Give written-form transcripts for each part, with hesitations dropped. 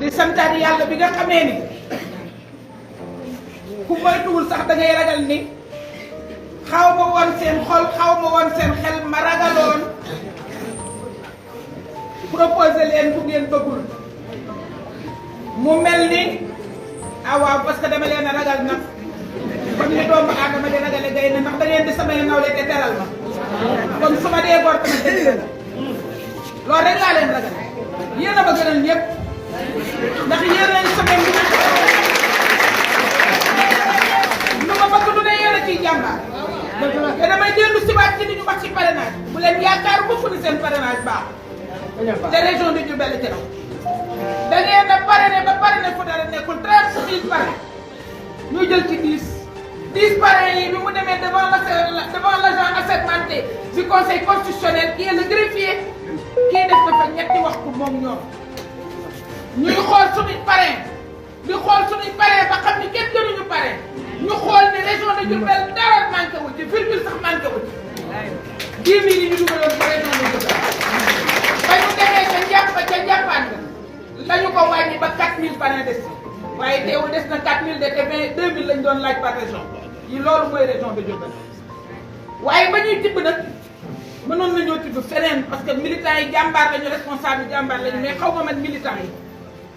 di santaat yàlla bi nga xamee ni ku moytuwul sax da ngay ragal ni xaw ma woon seen xol xaw ma woon seen xel ma ragaloon proposé leen bu ngeen bëggul mu mel ni waaw parce que dama leen a ragal nag kon ni doomu aadama di ragale gay ne ndax da ngeen di samay nawle te teral ma kon su ma dee góor tamit dëgg la loolu rek laa leen ragal yéen a ma gënal ñëpp ndax yéen a samay lu ma bëgg du ne yéen a ciy jàmbaar te damay dellu si waat ci li ñu wax ci parrainage bu leen yaakaar ba fu ni seen parrainage baax te région de Diourbel ci raw da ngeen a parrainé ba parrainé fu dara nekkul 30 000 parrain ñu jël ci 10 parrain yi bi mu demee devant l'agent assermenté du conseil constitutionnel qui est le greffier kii def na fa ñetti waxtu moom ñoom ñuy xool suñuy parrain di xool suñuy parrain ba xam ni kenn gënuñu parrain ñu xool ni région de Diourbel dara manqué wu ci virgule sax manqué wu ci 10 000 yi ñu dugaloon ba région de Diourbel ba ñu demee ca njàppaan nga la ñu ko wàññi ba 4000 parrain des waaye teewul des na 4000 de te 2000 lañ doon laaj par région yi loolu mooy région de Diourbel waaye ba ñuy tibb nag mënoon nañoo tibb feneen parce que militants yi jàmbaar lañu responsable yi jàmbaar lañu mais xaw ma man militants yi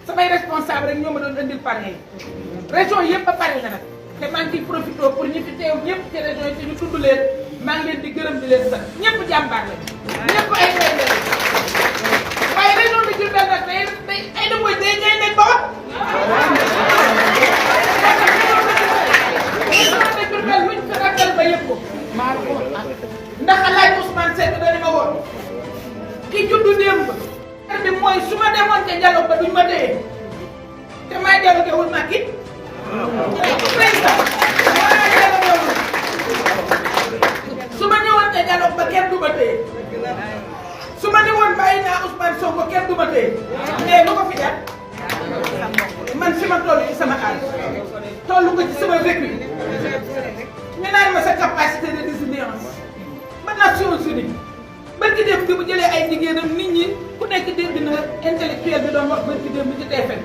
samay responsable rek ñoo ma doon indil parrain yi région yëpp a pare na nag te maa ngi ciy profité pour ñi fi teew ñëpp ci région yi te ñu tudd leen maa ngi leen di gërëm di leen sant ñëpp jàmbaar lañu ñëpp ay gaynde lañu waaye région de Diourbel nag day Aïda Mbodj day gaynde ba région de Diourbel luñ fi ragal ba yëpp ko ndax alaaj Ousmane Seck dani ma woon ki juddu démb bi mooy su ma demoon ca dialogue ba duñ ma téye te may dialogue wul ma ki président su ma ñëwoon ca dialogue ba kenn du ma téye su ma ñëwoon bàyyi naa Ousmane Sonko kenn du ma téye mais lu ko fi def man fi ma toll ci sama âge tollu ko ci sama vécu ñu naan ma sa capacité de résilience ba Nations Unies barki démb bi mu jëlee ay jigéenam nit ñi ku nekk dégg na intellectuel bi doon wax barki démb ci TFM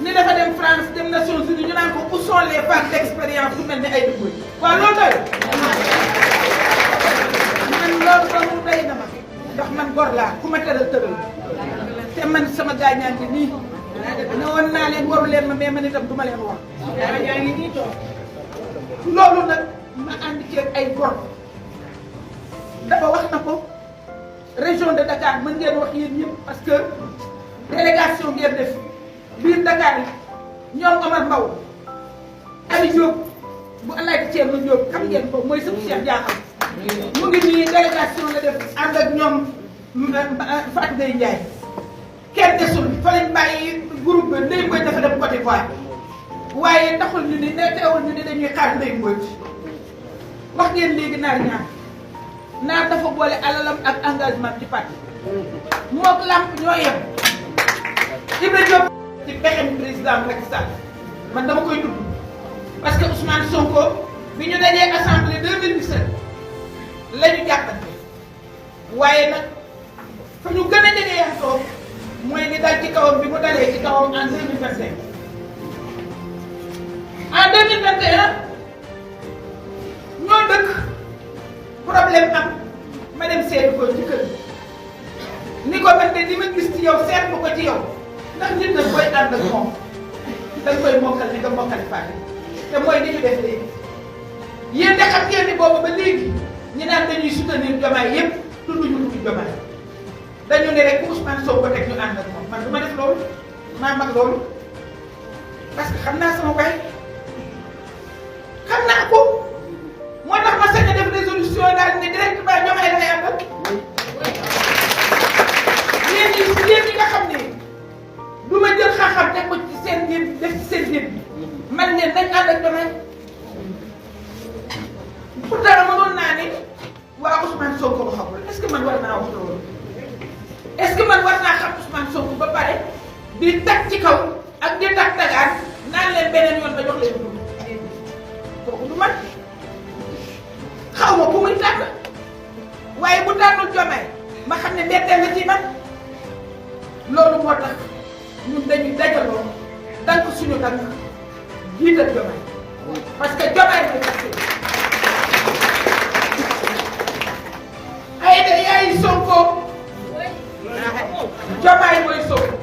ni dafa dem France dem Nations Unies ñu naan ko où sont les femmes d'expérience bu mel ni ay dugub waaw loolu doy man loolu ba mu doy na ma ndax man gor laa ku ma tëral te man sama gaañaa ngi nii ne woon naa leen waru leen ma mais man itam du ma leen wax gaañaa ngi nii toog loolu nag ma ànd ceeg ay gor dafa wax na ko région de Dakar mën ngeen wax yéen ñëpp parce que délégation ngeen def biir Dakar yi ñoom Omar Mbaw Ami Diop bu Alaaji Thierno Diop xam ngeen ko mooy sëñ Cheikh Diakhal mu ngi nii délégation la def ànd ak ñoom Fatou Gueye Ndiaye kenn desul fa lañ bàyyi groupe ba Ndeye Mbodj dafa dem Côte d'Ivoire waaye taxul ñu ni ne teewul ñu ni dañuy xaar Ndeye Mbodj wax ngeen léegi naar dafa boole alalam ak engagement ci parti mook làmp ñoo yem Ibra Diop ci pexem président Macky Sall man dama koy tudd parce que Ousmane Sonko bi ñu dajee assemblée 2017 la ñu jàppante waaye nag fa ñu gën a jege yaatoo mooy li dal ci kawam bi mu dalee ci kawam en 2025 en 2021 ñoo dëkk problème am ma dem seetlu ko ci kër ni ko man de li ma gis ci yow seetlu ko ci yow ndax nit nag koy ànd ak moom dañ koy mokkal ni nga mokkali fàtte te mooy li ñu def léegi yéen de xam ngeen ni boobu ba léegi ñu naan dañuy soutenir Diomaye yépp tudduñu tudd Diomaye dañu ne rek bu Ousmane Sonko teg ñu ànd ak moom man du ma def loolu maa mag loolu parce que xam naa sama baay xam naa ko moo tax ma sañ a def résolution daal ne directement Diomaye dafay àndal yéen ñi nga xam ne du ma jël xam-xam teg ko ci seen ngeen def ci seen ngeen bi man leen dañ ànd ak Diomaye pourtant mënoon naa ne waa Ousmane Sonko ko xamul est-ce que man war naa wax loolu est-ce que man war naa xam Ousmane Sonko ba pare di tag ci kaw ak di tag tagaan naan leen beneen yoon ba jox leen dund kooku du man xaw ma ku muy tànn waaye bu tànnul Diomaye ma xam ne mbetteel la ci man loolu moo tax ñun dañuy dajaloo dank suñu dank jiital Diomaye parce que Diomaye mooy Bassirou. Aïda yaay Sonko Diomaye mooy Sonko